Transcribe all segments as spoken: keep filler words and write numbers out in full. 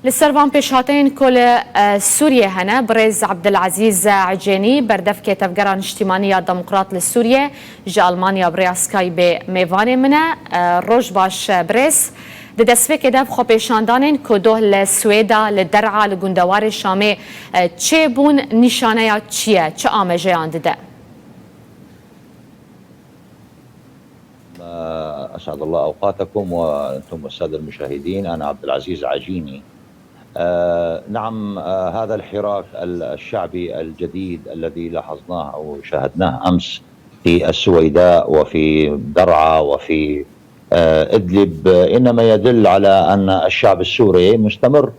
Li ser van pêşhateyên ku li, e, Sûriyê hene, birêz Abdulazîz Ecênî, berdevkê Tevgera Niştîmanî ya Demokrat li Sûriyê, ji Almanya bi rêya Skypeê mêvanê min e. E, roj baş, e, birêz. Di destpêkê de bi xwepêşandanên ku doh li Swêda, li Der'a, li gundewarê Şamê, e, çêbûn, nîşaneya çi ye, çi amejeyan dide? أسعد الله أوقاتكم وأنتم والسادة المشاهدين. أنا عبد العزيز عجيني. آه، نعم، آه، هذا الحراك ال-، الشعبي الجديد الذي لاحظناه أو شاهدناه أمس في السويداء وفي درعا وفي، آه، إدلب، آه، إنما يدل على أن الشعب السوري مستمر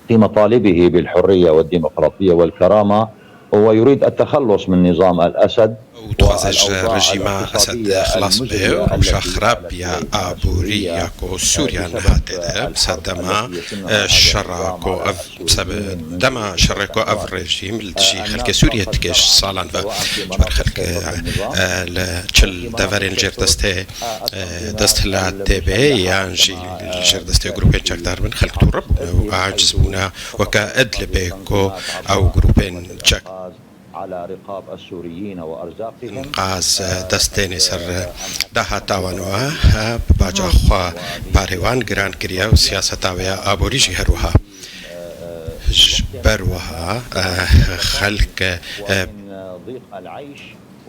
في مطالبه بالحرية والديمقراطية والكرامة، ويريد التخلص من نظام الأسد. Ew dixwaze ji rejîma Esed xilas bibe û rewşa xirab ya aborî ya ku Sûriya niha tê de, bi sedema, e, şera ku ev, bi sebe-, dema şerê ku ev rejîm li dijî xelkê Sûriyê dike ji salan ve, ji ber xelk, e, e, li çil deverên jêrdestê, e, desthilat tê be yan jî li jêrdestê grûpên çekdar bin, xelk tûre bûne û aciz bûne. Weke Idlibê ku ew grûpên çek على رقاب السوريين وأرزاقهم. Qaz, e, dest têne ser, e, dahata wan, we, e, bi baca xwe parê wan giran kiriye û siyaseta wê ya aborî jî her wiha. Ji ber wiha, e, xelk, e, ضيق العيش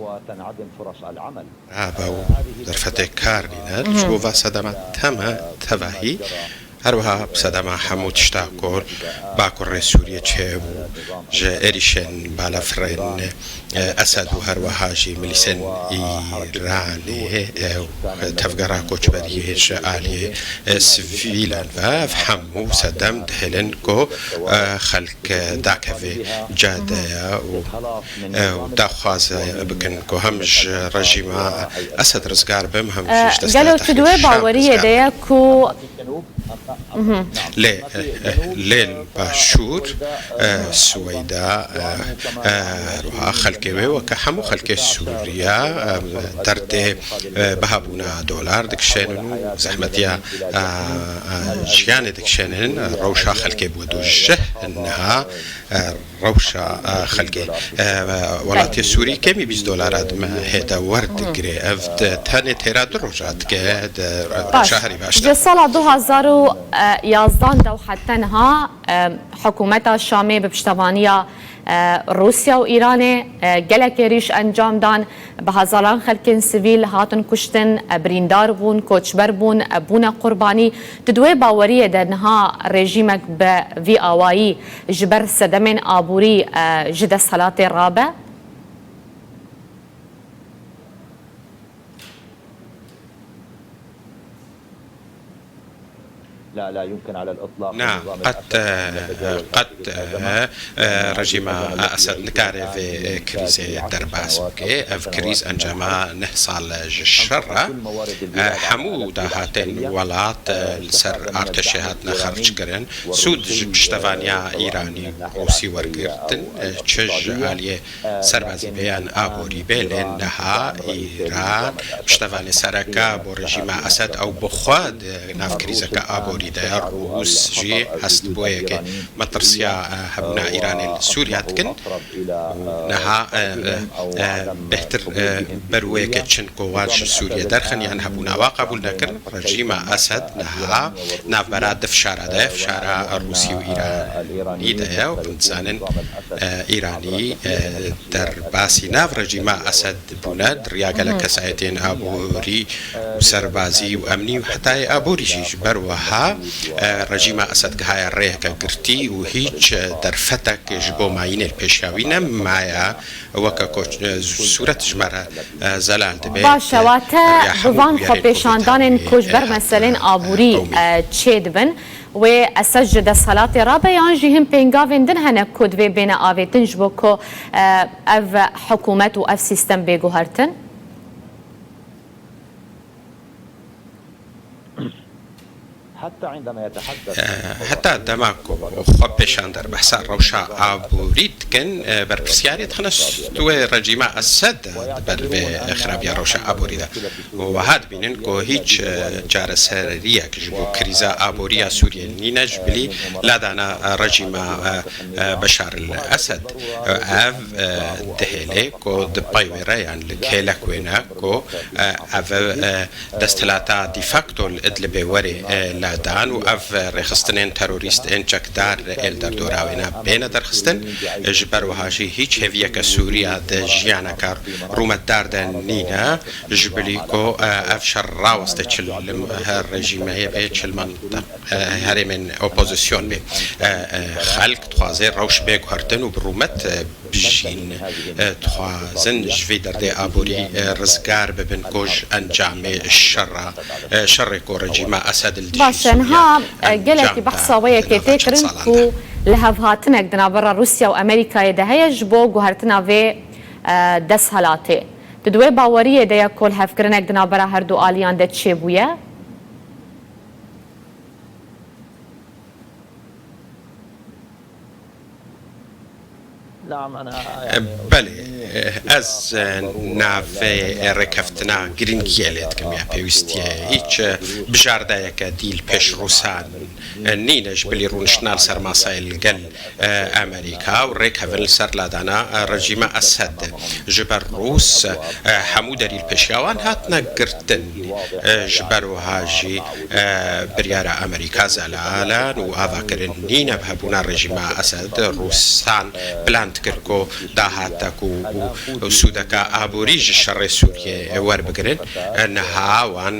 وتنعدم فرص العمل. Rabe û derfetê kar nîne. Ji bo va sedema teme tevahî, her wiha sedema hemû tişta ku bakurê Sûriyê çêbû, ji êrîşên balafirên, e, Esed û her wiha jî milîsên Îranê, e, û tevgera koçberiyê ji aliyê, e, sivîlan ve, ev hemû sedem dihêlin ku, e, xelk dakeve cadeya û, e, û daxwaze bikin ku hem ji rejîma Esed rizgar bim, hem jî ji desthilatê Şam rizgar bim. Gelo tu di wê baweriyê de ye ku Lê, e, e, lê li başûr, e, Swêda, e, e, her wiha xelkê wê weke hemû xelkê Sûriya, e, derdê, e, bihabûna dolar dikişênin û zehmetiya, e, e, jiyanê dikişênin, rewşa xelkê bi we dojih niha, e, rewşa, e, xelkê, e, welatê Sûrî kemî bîst dolara di mehê de werdigire. Ev di tenê têra du roja dike, di rewşa herî baş de. Ji sala du hazar û yazdan de û heta niha, e, hikûmeta Şamê bi piştevaniya, e, Rûsya û Îranê, e, gelek êrîş encam dan. Bi hezaran xelkên sivîl hatin kuştin, birîndar bûn, koçber bûn, bûne qurbanî. Tu di wê baweriyê de niha rejîmek bi vî awayî ji ber sedemên aborî, e, ji desthilatê rabe? Na, qet, e, qet, e, e, rejîma Esed nikare vê, e, krîzê derbas bike. Ev krîz encama neh sal ji şer e. E, hemû dahatên welat, e, li ser artêşê hatine xerckirin. Sûd ji piştevaniya Îranî û Rûsî wergirtin, e, çi ji aliyê serbazî be yan aborî be, lê niha Îran piştevanê sereke bo rejîma Esed, ew bi xwe di nav krîzeke aborî de ye. Rûs jî hest bo yekê metirsiya, e, hebûna Îranê li Sûriya dikin. Û niha, e, e, e, bêhtir, e, ber wê yekê çin ku wan ji Sûriyê derxin yan hebûna wa qebûl nekirin. Rejîma Esed niha navbera di fişara de ye, fişara Rûsî û Îranî de ye û hûn dizanin, e, Îranî, e, derbasî nav rejîma Esed bûne, di riya gelek kesayetên aborî û serbazî û emnî û hetayê aborî jî. Ji ber wiha, e, rejîma Esed gihaye rêyeke girtî û hîç, e, derfetek ji bo mayînên pêşiya wî nemaye. Weke ku, e, sûret ji me re, e, zelal dibe. Baş e, e, wate bi van xwepêşandanên ku ji ber meselên aborî, e, çêdibin, wê Esed ji desthilatê rabe yan jî hin pêngavên din hene ku divê bêne avêtin ji bo ku, e, ev hikûmet û ev sîstem bê guhertin? Heta dema ku xwe pêşan der behsa rewşa aborî dikin, berpirsiyarî dixine stûyê rejîma Esed di ber vê xirabiya rewşa aborî de. Û wiha dibînin ku hîç çareseriyek ji bo krîza aborî ya Sûriyê nîne, ji bilî ladana rejîma Beşar el Esed. Ev dihêle ku di pey wê re yan li kêlek wê ne ku ev desthilata de facto li Idlibê were ladan û ev rêxistinên terorîst ên çekdar ê li derdora wê ne bêne derxistin. Ji ber wiha jî hîç hêviyeke Sûriya di jiyaneke rûmetdar de nîne, ji bilî ku ev şer raweste çi li her rejîmeyê bê, çi li herêmên opozîsyon bê. Xelk dixwaze rewş bê guhertin û bi rûmet bijîn. Dixwazin ji vê derdê aborî rizgar bibin ku ji encamê şera, şerê ku rejîma Esed li dijî Baş e, Sûriye niha, e, encam gelekî da behsa wê yekê tê kirin ku li hevhatinek di navbera Rûsya û Amerîkayê de heye ji bo guhertina vê, e, desthilatê. Tu di wê baweriyê de ye ku lihevkirinek di navbera her du aliyan de çêbûye? Belê, ez navê rêkeftina girîngiyê lê dikim ya pêwîstiyê. Hîç bijardeyeke dî li pêş Rûsan nîne ji bilî rûniştina li ser masayê li gel Amerîka û rêkevin li ser ladana rejîma Esed. Ji ber Rûs hemû derî li pêşiya wan hatine girtin. Ji ber wiha jî biryara Amerîka zelalan û avakirin nîne bi hebûna rejîma Esed. Rûsan plan dikir ku dahatek û, û, û sûdeka aborî ji şerê Sûriyê werbigirin. Niha wan,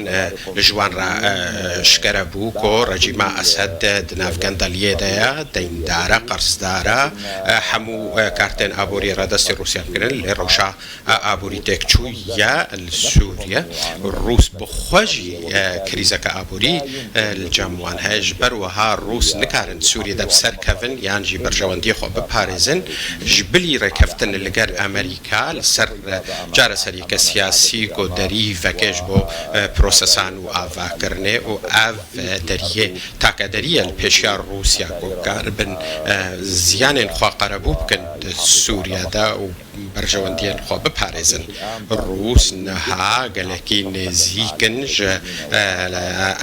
ji wan re, şikere bû ku rejîma Esed di nav gendeliyê de ye, deyndar e, qerzdar e, hemû kartên aborî re destê Rûsya digirin, lê rewşa aborî têkçûye li Sûriye. Rûs bi xwe jî, e, krîzeke aborî, e, li cem wan heye. Ji ber wiha Rûs nikarin Sûriyê de bi ser kevin yan jî berjewendiyê xwe biparêzin. Ji bilî rêkeftin li gel Amerîka li ser, e, çareseriyeke siyasî ku derî veke ji bo, e, prosesan û avakirinê û ev, e, deriyê takederî ye li pêşiya Rûsya ku karibin, e, ziyanên xwe qerebû bikin di Sûriye de û berjewendiyên xwe biparêzin. Rûs niha gelekî nêzîk in ji, e,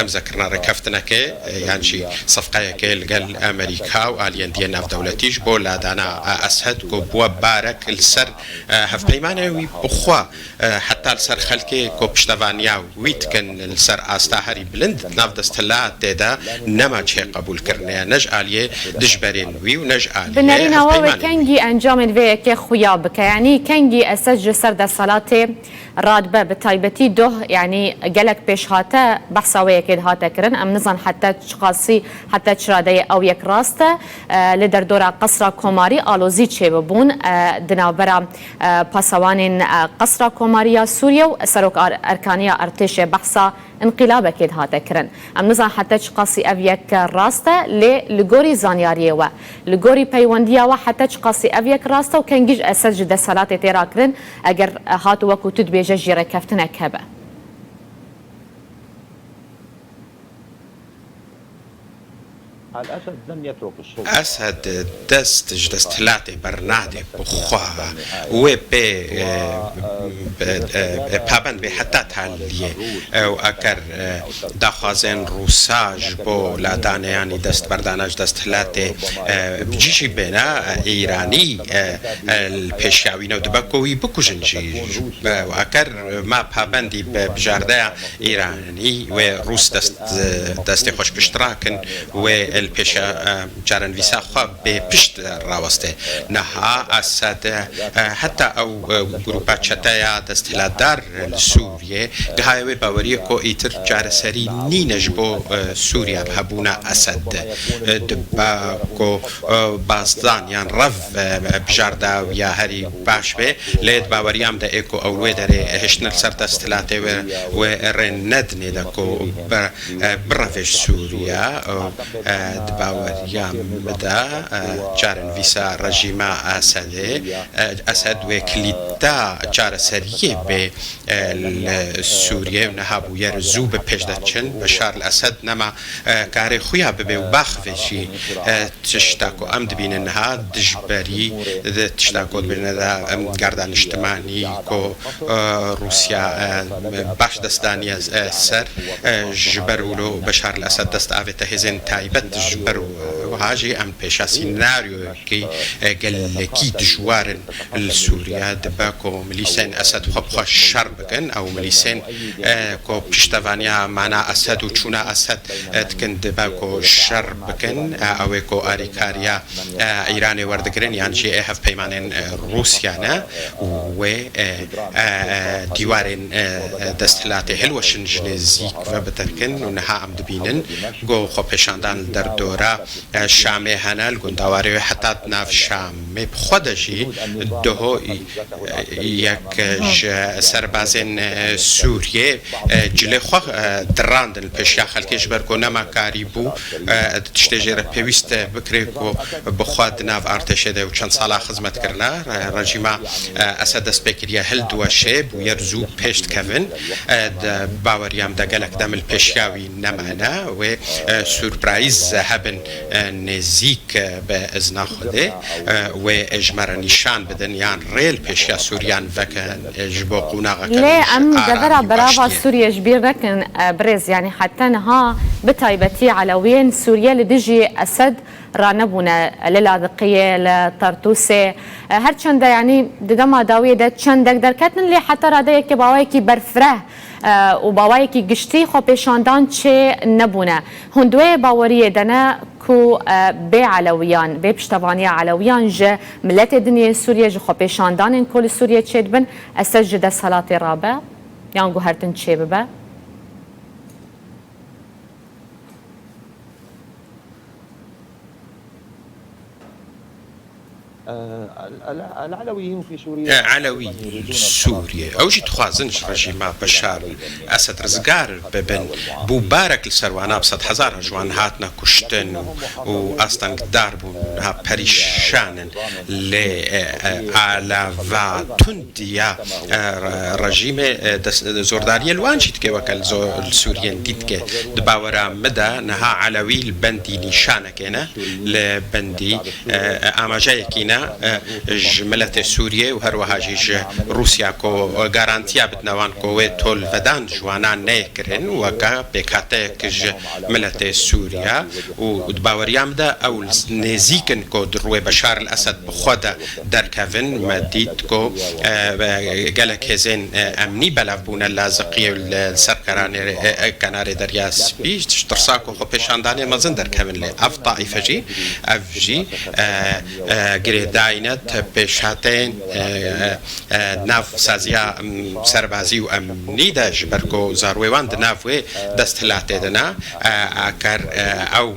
emzekirina rêkeftinekê, e, yan jî sefqeyekê li gel Amerîka û aliyên diyê navdewletî ji bo ladana, e, Esed ku bûye barek li ser, e, hevpeymanên wî bi xwe, e, heta li ser xelkê ku piştevaniya wî dikin li ser asta herî bilind di nav desthilatê de nema çê qebûlkirinê ye, ne ji aliyê dijberên wî û ne ji aliyê Bi nerîna we, we hevpeymanên wî. Kengî encamên vê yekê xuya bike? Yanî kengî Esed ji ser desthilatê radibe, bi taybetî doh, yanî gelek pêşhate behsa wê yekê dihate kirin. Em nizan heta çiqasî, heta çi radeyê ew yek rast e. E, li derdora Qesra Komarî alozî çêbibûn, e, di navbera, e, pasewanên, e, Qesra Komarî ya Sûriye û Serok Ar-, Erkaniya Ertêşê behsa înqîlabekê dihate kirin. Em nizan heta çiqasî ev yek rast e, lê li gorî zanyariyê we, li gorî peywendiya we heta çiqasî ev yek rast e û kengî ji Esed ji desthilatê tê rakirin, eger, e, hat wekû tu dibêje jî rêkeftinek hebe? Esed dest ji desthilatê bernade bi xwe. Wê pê, e, e, e, pabend bê heta taliyê. E, û eger, e, daxwazên Rûsa ji bo ladanê yanî destberdana ji desthilatê, e, bi cî jî bêne, e, Îranî, e, e, li pêşiya wî ne û dibe ku wî bikujin jî. E, û eger ma pabendî bi bijardeya Îranî wê Rûs dest, destê xwe ji pişt rakin, wê li pêşiya, e, çarenivîsa xwe bê pişt raweste. Niha Esed, e, heta ew, e, grûpa çeteya desthilatdar li Sûriyê gihaye wê baweriyê ku îtir çareserî nîne ji bo, e, Sûriye bi hebûna Esed. E, dibe ku, e, bazdan yan rev, e, bijarda wî ya herî baş be, lê di baweriya min de ê ku ew li wê derê hiştine li ser desthilatê wê, wê rê nedinê de ku bi, e, bireve ji Sûriye, e, e, Di baweriya min de, e, carên vîsa rejîma Esedê, e, Esed wê kilîta çareseriyê bê, e, li Sûriyê û niha bûyer zû bi pêş de çin. Beşar el Esed nema, e, karê xwe ya bibe û baxivê jî, e, tişta ku em dibînin niha dijberî, di tişta ku dibîne de, em, garda niştimanî ku, e, Rûsya, e, baş dest daniye, e, ser, e, ji ber wilo Beşar el Esed dest avête hêzên taybet ji ber wiha jî em pêşa sînaryoyekî, e, gelekî dijwar in li Sûriye dibe ku milîsên Esed xwe bi xwe şer bikin, ew milîsên, e, ku piştevaniya mana Esed û çûna Esed, e, dikin dibe ku şer bikin, e, ew ê ku arîkariya, e, Îranê werdigirin yan jî ê hevpeymanên, e, Rûsya ne û wê, e, e, e, dîwarên, e, e, desthilatê hilweşin ji nêzîk ve biterkin û niha em dibînin ku xwepêşandan li derdora, e, Şamê hene, li gundawarê wê heta di nav Şamê bi xwe de jî doho, e, yek, e, ji serbazên, e, Sûriyê, e, cilê xwe, e, dirandin li pêşiya xelkê ji ber ku nema karî bû, e, tiştê jê re pêwîst, e, bikirê ku bi xwe di nav artêşê de û çend sala xizmet kirine. Re-, rejîma, e, Esed dest pê kiriye hildiweşê, bûyer zû pêş dikevin. E, di baweriya min de gelek dem li pêşiya wî nemane. Wê, e, surprîz hebin, e, nêzîk, e, bi izna Xwedê, e, wê, e, ji me re nîşan bidin yan rê li pêşiya Sûriyan vekin, e, ji bo qûnaxeke Lê em devera berava Sûriye ji bîr nekin, e, birêz, yanî heta niha bi taybetî Elewiyên Sûriye li dijî Esed ranebûne li Ladiqiyê, li Tartûsê. E, her çende, yanî di dema dawiyê de çendek derketin, lê heta radeyekê bi awayekî berfireh, e, û bi awayekî giştî xwepêşandan çê nebûne. Hûn di wê baweriyê de ne ku, e, bê Elewiyan, bê piştevaniya Elewiyan ji miletê din yên Sûriye, ji xwepêşandanên ku li Sûriye çêdibin, Esed ji desthilatê rabe yan guhertin çêbibe? Elewî li Sûriyê, ew jî dixwazin ji rejîma Beşar Esed rizgar bibin. Bû barek li ser wana, bi sedhezara ji wan hatine kuştin û, û astengdar bûn, niha perîşan in. Lê, e, e, alava tund ya, e, re-, rejîmê, e, dest-, zordariyê li wan jî dike weke li zo-, li Sûriyên dî dike. Di bawera min de niha Elewî li bendî nîşanekê ne, li bendî, e, e, amajeyekî ne, e, ji miletê Sûriyê û her wiha jî ji Rûsya ku garantiya bidine wan ku wê tolvedan ji wana neyê kirin weke pêkhateyek ji miletê Sûriya û di baweriya min de ew nêzîk in ku di rûyê Beşar el Esed bi xwe de derkevin. Me dît ku, e, e, gelek hêzên, e, emnî belav bûne li Laziqiyê û li, li ser keranê, e, e, kenarê Derya Spî ji tirsa ku xwepêşandanê mezin derkevin. Lê ev taîfe jî, ev jî, e, e, girêdayî ne te pêşhateyên, e, e, e, nav saziya, em, serbazî û emnî de, ji ber ku zarwê wan di nav wê desthilatê de ne, e, eger, e, ew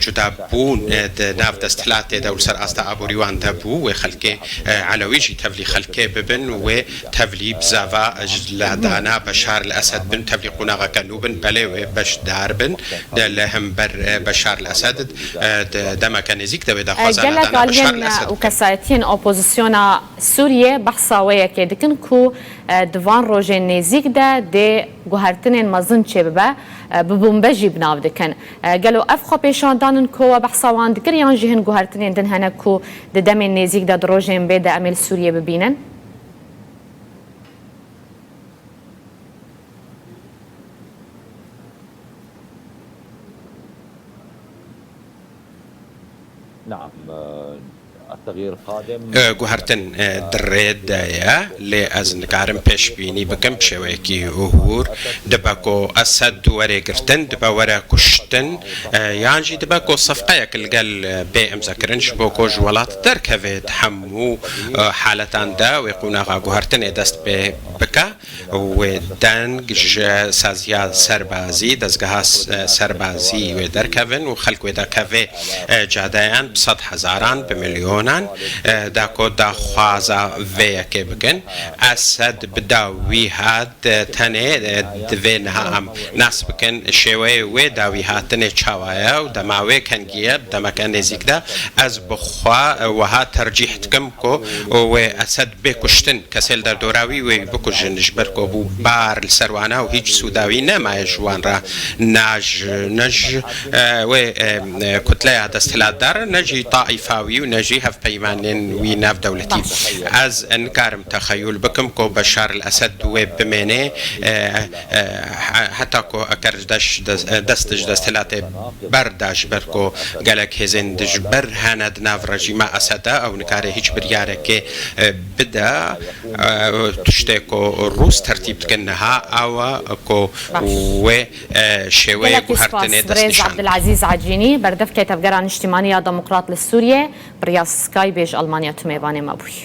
cudabûn, e, di nav desthilatê de û li ser asta aborî wan de bû, wê xelkê, e, Elewî jî tevlî xelkê bibin û wê tevlî bizava ji ladana Beşar el Esed bin, tevlî qonaxeke nû bin, belê wê beşdar bin de li hember, e, Beşar el Esed, e, di demeke nêzîk de wê daxwaza ladana Beşar el Esed bin. Gelek aliyên û kesayetiyên opozisyona Sûriyê behsa wê yekê dikin ku, e, di van rojên nêzîk de dê guhertinên mezin çêbibe, e, bi bombe jî bi nav dikin. E, gelo ev xwepêşandan in ku we behsa wan dikir, yan jî hin guhertinên din hene ku di demên nêzîk de, di rojên bê de em ê li Sûriyê bibînin? نعم، آه، التغيير القادم. E, guhertin, e, di rê de ye, lê ez nikarim pêşbînî bikim bi şêweyekî hûr. Dibe ku Esed were girtin, dibe were kuştin, e, yan jî dibe ku sefqeyek li gel, e, bê imzekirin, ji bo ku ji welat derkeve, di hemû, e, haletan de wê qonaxa guhertinê dest pê bike. Wê deng ji saziya serbazî, dezgeha s-, serbazî wê derkevin û xelk wê derkeve, e, cadeyan bi sed hezaran, bi milyon Onan, e, da ku daxwaza vê yekê bikin. Esed bi dawî hat, e, tenê, e, divê niha em nas bikin. Şêweyê wê dawî hatinê çawa ye û dema wê kengî ye, bi demeke nêzîk de ez bi xwe, e, wiha tercîh dikim ku wê Esed bê kuştin, kesê li derdora wî wê bikujin, ji ber ku bû bar li ser wan e û hîç sûda wî nemaye ji wan re, ne ji, ne ji, e, wê, e, e, kutleya desthilatdar, ne jî taîfa wî û ne jî hevpeymanên wî navdewletî. Ez nikarim texeyûl bikim ku Beşar el Esed wê bimêne, e, e, he-, heta ku eger deş-, des-, e, dest ji desthilatê berda, ji ber ku gelek hêzên dijber hene di nav rejîma Esed de, ew nikare hîç biryarekê, e, bide. E, tiştê ku Rûs tertîb dikin niha ew e ku Baş. wê, e, şêweyê Gelekî spas, guhertinê birêz destnîşan bide. Abdulazîz Acînî, berdevkê Tevgera Niştîmanî ya Demokrat li Sûriyê, bi riya Skypeê ji Almanya tu mêvanê me bûyî.